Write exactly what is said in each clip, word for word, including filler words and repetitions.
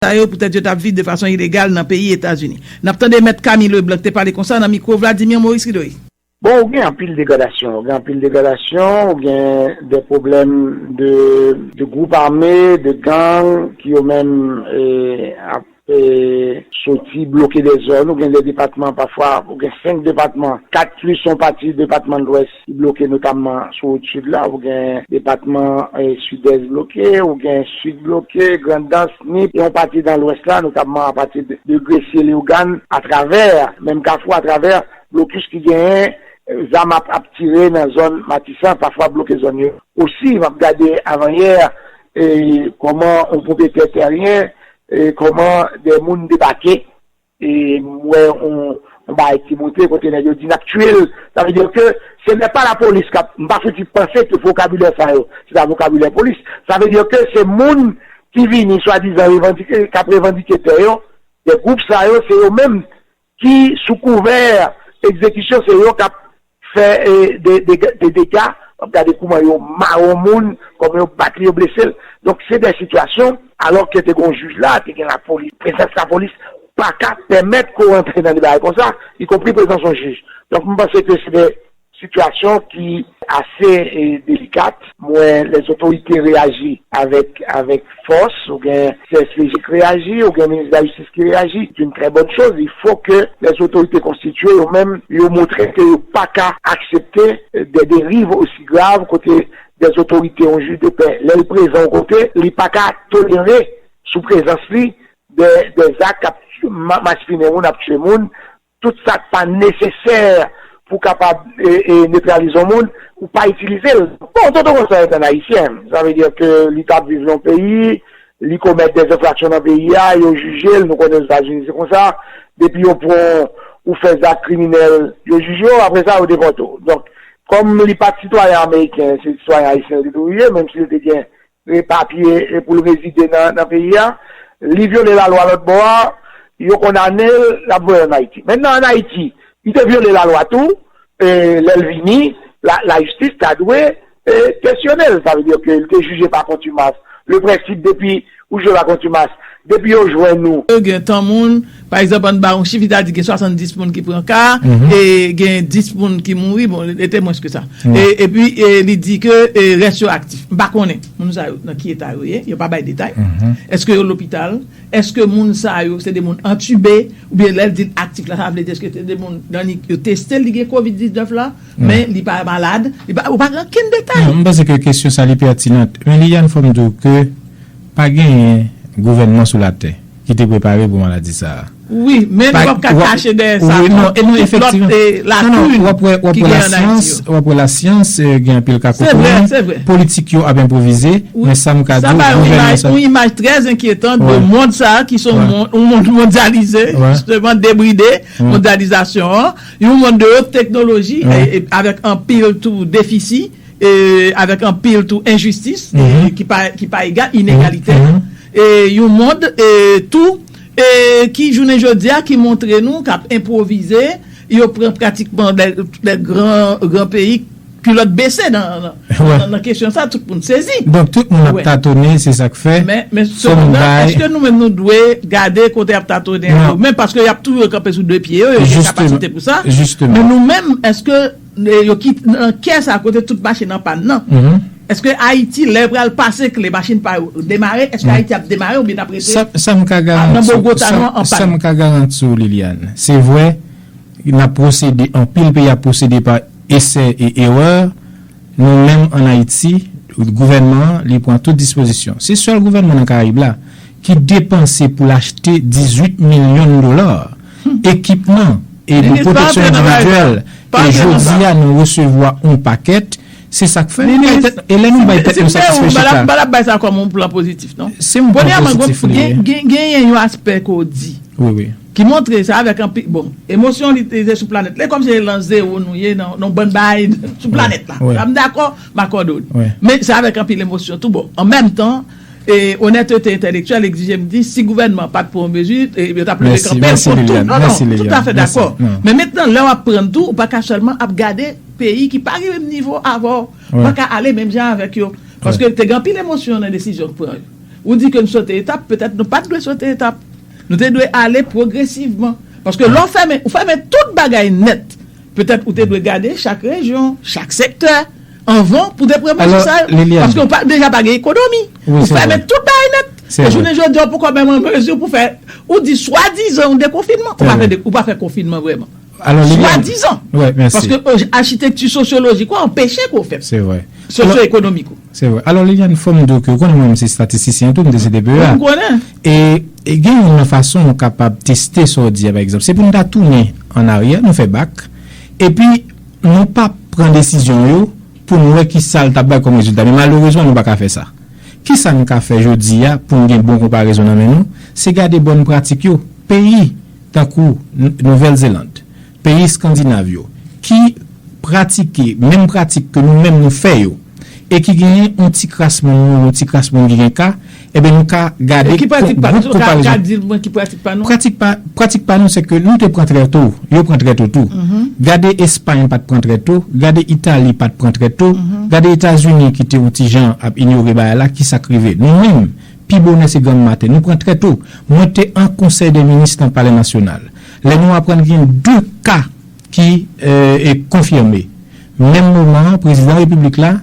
sa yo poutèt yo t ap viv de fason ilegal nan peyi Etazini. N ap tande Mèt Camille Leblanc ki te pale konsa nan mikwo Vladimir Maurice Ridoy. Bon, ou gen anpil degradasyon. Ou gen anpil degradasyon, ou gen de pwoblèm de, de gwoup ame, de gang, ki yo menm e, ap e, soti bloke de zòn. Ou gen de depatman, pafwa, ou gen senk depatman, kat plis yon pati depatman Lwès ki bloke, notamman sou wout sid la. Ou gen depatman e, Sidès bloke, ou gen Sid bloke, Grandans, Nip, e yon pati nan Lwès la, notamman apati de, de Gresye, Leyogàn, atravè, menm Kafou, atravè blokis ki genyen, e, zam ap, ap tire nan zòn Matisan, pafwa bloke zòn yo. Osi, m ap gade avanyè, e, kòman yon pwopwetè tèryen, e, kòman de moun debake, e, m wè yon, yon bagay ki monte kote nèg yo di n ap tiye l. Sa vle di ke se nè pa lapolis k ap, m pa fouti panse ke vokabilè sa yo, se ta vokabilè polis. Sa vle di ke se moun ki vini swadizan revandike, k ap revandike tè yo, de gwoup sa yo, se yo menm ki sou kouvè egzekisyon, se yo k ap fè e, de, de, de dega, w ap gade kouman yo mawon moun, kòman yo bat li, yo blese l. Donk, se de sitiyasyon, alò ke te gen yon jij la, te gen lapolis, prezans lapolis pa ka pèmèt ke w antre nan de bagay konsa, ikonpri prezans yon jij. Donk, m panse ke se de sitiyasyon ki ase e, delikat. M wè lèzotorite reyaji avèk, avèk fòs, ou gen C S P J ki reyaji, ou gen minis de la jistis ki reyaji. C'est une très bonne chose. Il faut que les autorités constituées, yo menm, yo montre ke yo pa ka aksepte des dérives aussi graves, kote des autorités, yon jij de pè, lè l prezan yon kote, li pa ka tolere sou prezans li de, de zak k ap ma-, maspinen moun, ap tiye moun, tout sa k pa nesesè pou kapab e, e, netralize yon moun, ou pa itilize l. Bon, tonton konsa se yon ayisyen. Sa vle di ke li t ap viv nan yon peyi, li komèt de enfraksyon nan peyi a, yo jije l, nou konnen Ozetazini se konsa, depi yo pran ou fè zak kriminèl, yo jije w, apre sa yo depòte w. Donk, kòm li pa t sitwayen ameriken, se sitwayen ayisyen li toujou ye, menm si li te gen e, papye e, pou l rezide nan, nan peyi a, li vyole lalwa lòt bò a, yo kondane l, l ap voye ann Ayiti. Mentnan, ann Ayiti, li te vyole lalwa tou, e, lè l vini, la, lajistis ta dwe e, kesyone l. Sa vle di ke li te jije pa kontimas. Le prensip depi ou jije pa kontimas, depi yo jwenn ou, yo gen tan moun, pa egzanp, ann ba yon chif, li ta di gen swasanndis moun ki pran ka, e gen dis moun ki mouri, bon, li te mwens ke sa. E, epi, e, li di ke e, rès yo aktif. M pa konnen moun sa yo nan ki eta yo ye, yo pa bay detay. Èske yo lopital? Èske moun sa yo se de moun antibe? Oubyen lè l di l aktif la, sa vle di èske se de moun nan li, yo teste l, li gen kovid diznèf la, men li pa malad, li pa, ou pa gen okenn detay. Non, m panse ke kesyon sa li pètinan. Men Liliane, fò m di w ke pa genyen gouvènman sou latè ki te prepare pou maladi sa a. Wi, men nou p ap ka kache dèyè sa. Wi, non, e non, efektivman. Tout lòt, e, lakinn ki gen ann Ayiti yo. W ap wè lasyans, w ap wè lasyans, e, gen anpil ka kokonnen. Se vre, se vre. Politik yo ap enpwovize, men sa m ka di w, gouvènman sa. Sa ba yon imaj, yon imaj trè enkyetan de mond sa a, ki se yon mond, yon mond mondyalize, jisteman, debride, mondyalizasyon an, yon mond de wot teknoloji, e, e, avèk anpil tou defisi, e, avèk anpil tou enjistis, e, ki pa, ki pa egal, inegalitè. E, yon mond, e, tou, e, ki jounen jodi a, ki montre nou k ap enpwovize, yo pran pratikman de, de gran, gran peyi, kilòt bese nan, nan, nan, nan kesyon sa, tout moun sezi. Donk, tout moun ap tatonnen, se sa k fè. Men, men sepandan, èske nou menm nou dwe gade kote y ap tatonnen an yo menm, paske y ap toujou kanpe sou de pye yo, yo gen kapasite pou sa. Men nou menm, èske e, yo ki nan kè sa kote tout machin nan pàn nan. Èske Ayiti, lè pral pase kle, machin pa yo demare, èske Ayiti ap demare oubyen n ap rete nan bogotan an pàn? Sa m ka garanti w, Liliane, se vre, n ap pwosede, anpil peyi ap pwosede pa esè e erè. Nou menm ann Ayiti, gouvènman an, li pran tout dispozisyon. Se sèl gouvènman nan Karayib la ki depanse pou l achte dizuit milyon dola ekipman e de pwoteksyon endividyèl. E jodi a, nou resevwa yon pakèt. Se sa k fè nou bay tèt, e lè nou bay tèt nou satisfè chif la. M pa t ap bay sa kòm yon plan pozitif, non. Se yon plan pozitif li ye. Premyèman, gen, gen, genyen yon aspè ke w di. Wi, wi. Ki montre sa avèk anpil, bon, emosyon li te sou planèt la. E kòmsi se nan zewo nou ye, nan, nan bann bagay sou planèt la. Wi. Sa m dakò, m akòde w li. Wi. Men se avèk anpil emosyon tou. Bon, an menm tan, e, onètete entèlektyèl egzije m di, si gouvènman pa t pran yon mezi, e, yo t ap leve kanpe l kont tou. Non, non, m toutafè dakò. Men mentnan, lè w ap pran tou, ou pa ka sèlman ap gade peyi ki pa gen menm nivo avè w. Ou pa ka ale menm jan avèk yo. Paske te gen anpil emosyon nan desizyon k pran yo. Ou di ke nou sote etap, petèt nou pa t dwe sote etap. Nou te dwe ale pwogresivman. Paske lè w fèmen, ou fèmen tout bagay nèt. Petèt ou te dwe gade chak rejyon, chak sektè, anvan pou te pran mezi sa yo. Paske ou pa, deja pa gen ekonomi. Ou fèmen tout bagay nèt. E jounen jodi a, ou poko menm an mezi pou fè, ou di swadizan yon dekonfinman, ou pa fè de, ou pa fè konfinman vrèman. Swadizan. Paske achitekti sosyolojik ou anpeche ke w fè. Sosyo-ekonomik ou. Se vre. Alò, Liliane, fò m di w ke ou konnen mwen menm se estatistisyen tou, m te C D P E a. M konnen. E, e gen youn nan fason nou kapab teste sa w di a, pa egzanp. Se pou n ta tounen ann aryè, nou fè bak, epi nou pa pran desizyon yo pou n wè ki sa l t ap bay kòm rezilta. Men malerezman, nou pa ka fè sa. Ki sa n ka fè jodi a pou n gen bon konparezon nan men nou? Se gade bòn pratik yo. Peyi tankou N-, Nouvèl Zeland, peyi eskandinav yo, ki pratike menm pratik ke nou menm nou fè yo, e ki genyen yon ti kras moun, yon ti kras moun ki gen ka, ebyen nou ka gade. E ki pratik pa nou? Ka, ka di mwen ki pratik pa nou? Pratik pa, pratik pa nou, se ke nou te pran trè to, yo pran trè to tou. Gade Espay pa t pran trè to, gade Itali pa t pran trè to, gade Etazini ki te yon ti jan ap inyore bagay la, ki sa k rive? Nou menm, pi bonè se granm maten, nou pran trè to. Mwen te an konsèy de minis nan Palè Nasyonal. Lè nou aprann gen de ka ki, e, e konfime. Menm moman an, prezidan repiblik la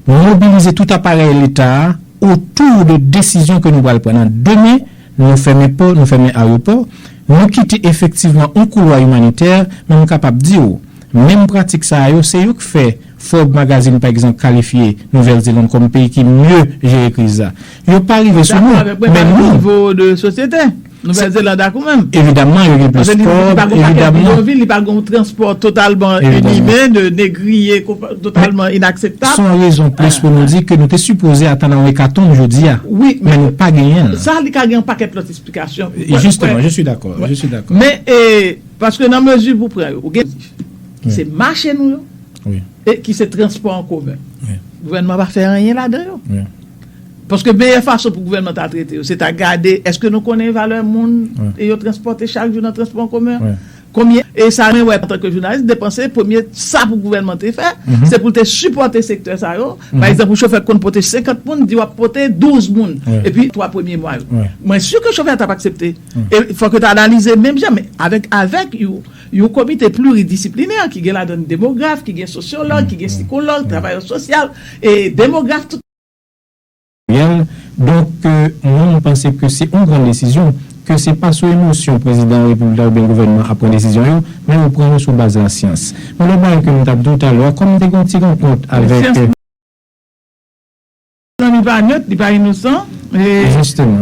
mobilize tout aparèy leta a otou de desizyon ke nou pral pran nan demen, nou fèmen pò, nou fèmen ayewopò, nou kite efektivman yon koulwa imanitè, men m kapab di w, menm pratik sa a yo, se yo k fè Forbes Magazine, pa egzanp, kalifye Nouvèl Zeland kòm peyi ki mye jere kriz la. Yo pa rive sou nou, men nou. Nivo de sosyete. Nouvèl Zeland ak ou menm. Evidaman, yo gen plis pòv, evidaman. Li pa gen yon pakèt bidonvil, li pa gen yon transpò totalman inime, de negriye, totalman inakseptab. Se yon rezon plis pou nou di ke nou te sipoze atann yon ekatonm jodi a. Wi, men nou pa genyen l. Sa, li ka gen yon pakèt lòt esplikasyon. Justement, je suis d'accord, je suis d'accord. Men, e, paske nan mezi pou pran yo, ou gen ki se mache nou yo, e ki se transpò an komen. Gouvènman pa fè anyen ladan yo. Paske meyè fason pou gouvènman ta trete yo, se ta gade èske nou konnen valè moun e yo transpòte chak jou nan transpò an komen. Konbyen, e sa mwen wè antanke jounalis, depanse, premye sa pou gouvènman te fè, se pou l te sipòte sektè sa yo. Pa egzanp, yon chofè k konn pote senkant moun, di w ap pote douz moun epi twa premye mwa yo. Mwen si ke chofè a t ap aksepte. E fòk yo ta analize menm jan, men avèk, avèk yon, yon komite pliridisiplinè ki gen ladan demograf, ki gen sosyològ, ki gen sikològ, travayè sosyal, e demograf, tout. Donk, e, mwen, m panse ke se yon gran desizyon, ke se pa sou emosyon prezidan repiblik la oubyen gouvènman ap pran desizyon yo, men yo pran yo sou baz lasyans. Men lòt bagay ke m t ap di w talè a, kòm m te gen yon ti rankont avèk, e, Li pa nèt, li pa inosan. E,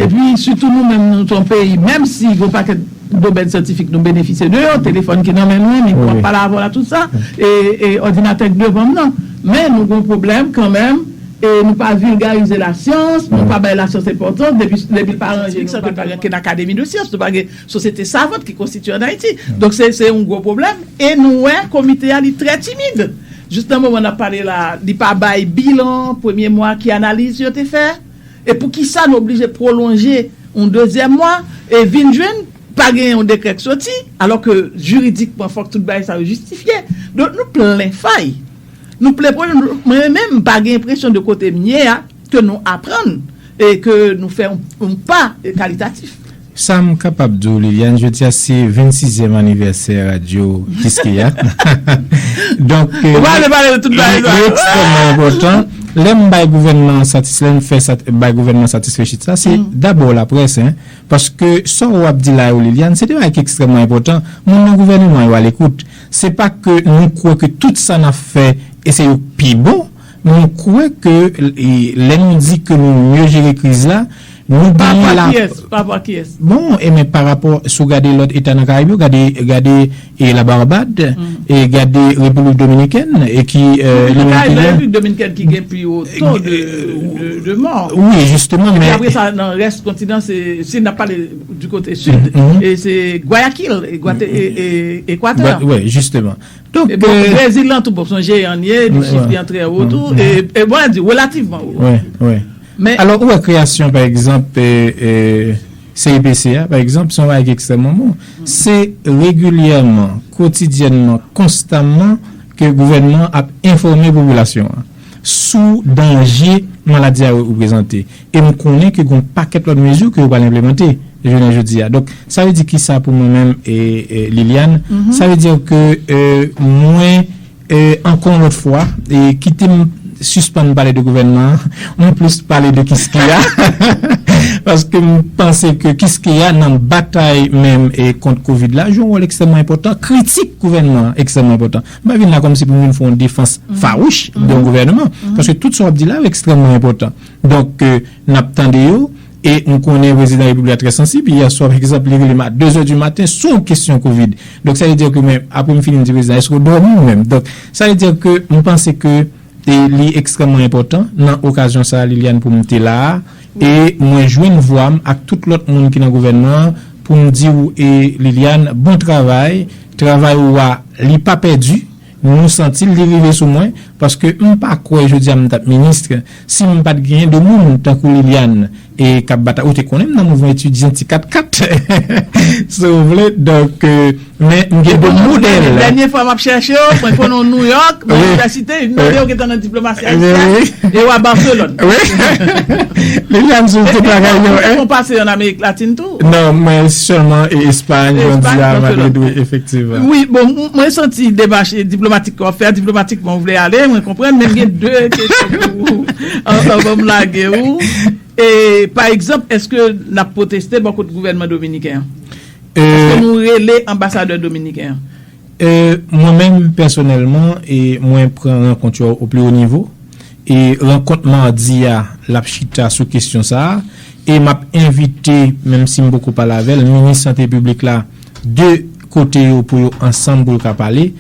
epi, sitou nou menm, nou se yon peyi, menm si gen yon pakèt domèn syantifik nou benefisye de yo, telefòn ki nan men nou, mikwo ap pale avè w la, tout sa, e, e òdinatè k devan m nan. Men nou gen yon pwoblèm kanmenm, e nou pa vilgarize lasyans, nou pa bay lasyans enpòtans, depi, depi l pa ranje nou, nou pa gen okenn akademi de syans, nou pa gen sosyete savant ki konstitye an Ayiti. Donk, se, se yon gwo pwoblèm, e nou wè komite a, li trè timid. Jis nan moman n ap pale la, li pa bay bilan premye mwa, ki analiz yo te fè, e poukisa nou oblije pwolonje yon dezyèm mwa, e vin jwenn pa gen yon dekrè k soti, alò ke jiridikman fòk tout bagay sa yo jistifye. Donk nou plen fay. Nou plen pwoblèm. Mwen menm, m pa gen enpresyon de kote m ye a, ke nou aprann, e ke nou fè yon, yon pa kalitatif. Sa m kapab di w, Liliane, jodi a se vennsizyèm anivèsè radyo Kiskeya. Donk, e, li, li ekstrèmman enpòtan. Lè m bay gouvènman an satis-, lè m fè sat-, bay gouvènman satisfechit sa, se dabò laprès, en. Paske sa w ap di la yo, Liliane, se de bagay ki ekstrèmman enpòtan. Moun nan gouvènman yo alekout. Se pa ke nou kwè ke tout sa n ap fè, e se yo k pi bon, nou kwè ke, e, lè nou di ke nou mye jere kriz la, nou genyen la. Pa vwa kiyès? Pa vwa kiyès? Bon, e men pa rapò, si w gade lòt eta nan Karayib yo, gade, gade, e, la Barbad, e gade Repiblik Dominikèn, e ki, e, nan Karayib, la Repiblik Dominikèn ki gen pi wo to de, de, de mò. Wi, jisteman, men. Epi apre sa, nan rès kontinan, se, si n ap pale di kote sid, e se Gwayakil, e Gwate-, e, e Ekwatè. Wi, jisteman. Donk, e bon, e, Brezil lan tou, bon, se yon jeyan l ye, epi chif li an trè wo tou, e, e bon, di relativman wo. Wi, wi. Men alò, ou wè kreyasyon, pa egzanp, e, e, C I P C a, pa egzanp, se yon bagay ki ekstrèmman bon. Se regilyèman, kwotidyènman, konstamman ke gouvènman an ap enfòme popilasyon an. sou danje maladi a reprezante. E m konnen ke gen yon pakèt lòt mezi ke yo pral enplemante jounen jodi a. Donk, sa vle di kisa pou mwen menm, e, e, Liliane? Sa vle di ke, e, mwen, e, ankò yon lòt fwa, e, kite m sispann pale de gouvènman an, m plis pale de Kiskeya. Paske m panse ke Kiskeya nan batay menm, e, kont kovid la jwe yon wòl ekstrèmman enpòtan, kritik gouvènman an ekstrèmman enpòtan. M pa vin la kòmsi pou m vin fè yon defans fawouch de yon gouvènman, paske tout sa w ap di la yo ekstrèmman enpòtan. Donk, e, n ap tande yo, e m konnen prezidan repiblik la trè sansib. Yè swa, pa egzanp, li rele m a de zè di maten sou yon kesyon kovid. Donk, sa vle di ke, men, apre m fini, m di prezidan, èske w dòmi ou menm? Donk, sa vle di ke m panse ke, e, li ekstrèmman enpòtan nan okazyon sa a, Liliane, pou m te la a, e mwen jwenn vwa m ak tout lòt moun ki nan gouvènman an pou m di w, e, Liliane, bon travay. Travay ou a, li pa pèdi. Nou santi l, li rive sou mwen, paske m pa kwè jodi a m t ap minis si m pa t genyen de moun tankou Liliane, e k ap batay. Ou te konnen m nan mouvman etidyan ti kat kat, si w vle. Donk, e, men m gen de modèl. Dènye fwa m ap chèche w, mwen konnen w Nouyòk, nan inivèsite, m tande w gentan nan diplomasi ayisyèn, e w a Barcelone. Wi. Liliane, si w te bagay yo, en? Ou pase an Amerik Latin tou? Non, mwen sèlman e Espay, Espay, kondi a Madrid, wi, efektivman. Wi, bon, m- mwen santi demach diplomatik ke w ap fè a, diplomatikman w vle ale, mwen konprann, men m gen de kesyon pou ou, an- anvan m lage ou. E, pa egzanp, èske n ap pwoteste bò kot gouvènman dominiken an? Èske nou rele anbasadè dominiken an? E, mwen menm, pèsonèlman, e mwen pran rankont yo o pli wo nivo. E rankont madi a, l ap chita sou kesyon sa a. E m ap envite, menm si m poko pale avè l, minis sante piblik la, de kote yo pou yo ansanm pou yo ka pale.